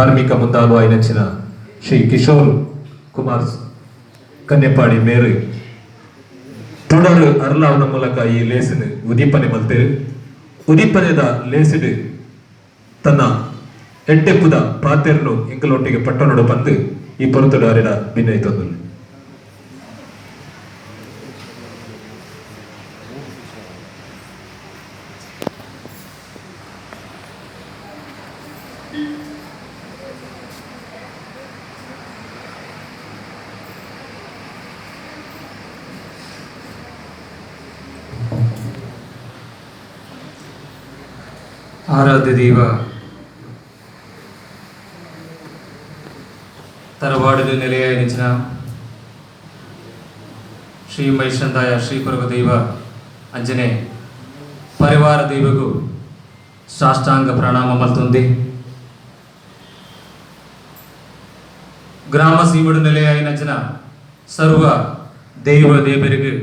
ಧಾರ್ಮಿಕ ಮುಂದಾಳುವಾಯಿನಂಚಿನ ಶ್ರೀ ಕಿಶೋರ್ ಕುಮಾರ್ ಕನ್ಯಪಾಡಿ ಮೇರು ತುಡರು ಅರ್ಲಾವುನ ಮೂಲಕ ಈ ಲೇಸಿನ ಉದೀಪನೆ ಮಲ್ತೇರು. ಉದೀಪನೆದ ಲೇಸಿಡ್ ತನ್ನ ಎಡ್ಡೆಪ್ಪುದ ಪಾತೆರ್ನು ಎಂಕಲೊಟ್ಟಿಗೆ ಪಟ್ಟಣಡು ಪಂದು ಈ ಪೊರ್ತುಡು ಅರೆಡ ಭಿನ್ನಯಿತೊಂದುಲ್ಲೆ. ಆರಾಧ್ಯ ದೈವ ತರವಾಡಲು ನೆಲೆಯಾಯಿನ ಶ್ರೀ ಮೈಷಂದಾಯ ಶ್ರೀ ದೈವ ಅಂಜನೆ ಪರಿವಾರ ದೈವಗೂ ಸಾಷ್ಟಾಂಗ ಪ್ರಣಾಮ ಮಲ್ತುಂದಿ. ಗ್ರಾಮ ಸೀಮಡು ನೆಲೆಯಾಯಿನಂಚಿನ ಸರ್ವ ದೈವ ದೇವರಿಗೆ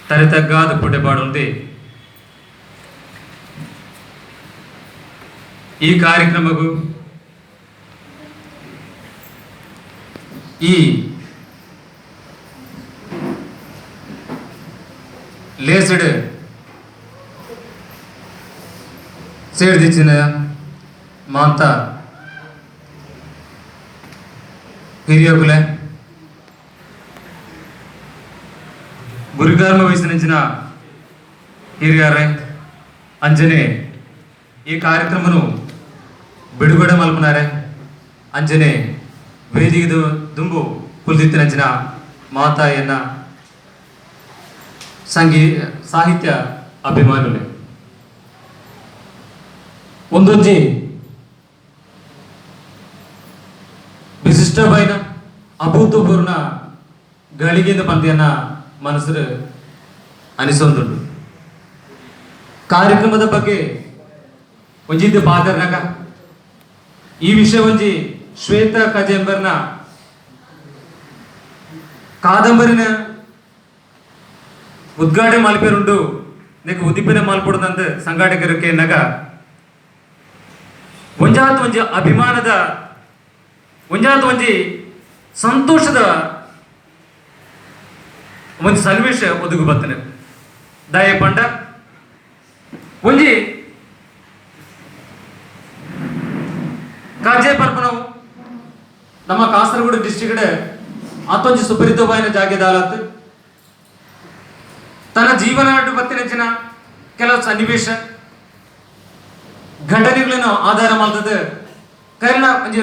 ತರೆತಗ್ಗಾದ ಪುಟೆಪಾಡುಂದಿ. ಈ ಕಾರ್ಯಕ್ರಮಗೂ ಈ ಲೇಸ್ಡ್ ಸೇರ್ದಿಚ್ಚಿನ ಮಾಂತ ಹಿರಿಯಕುಲೆ, ಗುರುಕರ್ಮ ವಹಿಸಿನ ಹಿರಿಯರೇ, ಅಂಜನೆ ಈ ಕಾರ್ಯಕ್ರಮನು ಬಿಡುಗಡೆ ಮಲ್ಪನಾರೆ, ಅಂಜನೆ ವೇದಿಕೆ ದುಂಬು ಕುಲ್ದಿತ್ತಿನಂಚಿನ ಮಾತಾಯನ್ನ ಸಂಗೀ ಸಾಹಿತ್ಯ ಅಭಿಮಾನುಲೆ, ಒಂದೊಂಜಿ ವಿಶಿಷ್ಟವಾಯಿನ ಅಭೂತಪೂರ್ಣ ಗಳಿಗೆದ ಪಂದ್ಯನ ಮನಸ್ಸು ಅನಿಸೊಂದುಂಡು. ಕಾರ್ಯಕ್ರಮದ ಬಗ್ಗೆ ಒಂಜಿದ್ದು ಪಾದರ್ನಗ ಈ ವಿಷಯ ಒಂಜಿ ಶ್ವೇತಾ ಕಜೆಂಬರ್ನ ಕಾದಂಬರಿನ ಉದ್ಘಾಟನೆ ಮಲ್ಪೆರುಂಡು, ನೆಕ್ ಉದಿಪನೆ ಮಲ್ಪೊಡುಂದು ಸಂಘಾಟಕರು ಕೇನ್ನಗ ಒಂಜಾತ್ ಒಂಜಿ ಅಭಿಮಾನದ, ಒಂಜಾತ್ ಒಂಜಿ ಸಂತೋಷದ ಒಂಜಿ ಸನ್ನಿವೇಶ ಒದಗು ಬತ್ತನೆ. ದಾಯ ಪಂಡ ಒಂಜಿ ಕಜೆ ಪರ್ಪನವು ನಮ್ಮ ಕಾಸರಗೋಡು ಡಿಸ್ಟ್ರಿಕ್ಟ್ ಆತೊಂಜಿ ಸುಪರಿತವಾಯಿನ ಜಾಗೆದಾಲತ್ ತನ್ನ ಜೀವನ ಬತ್ತಿನಂಚಿನ ಕೆಲವು ಸನ್ನಿವೇಶ ಘಟನೆಗಳನ್ನು ಆಧಾರ ಮಲ್ತದ ಕರ್ಣ ಒಂಜಿ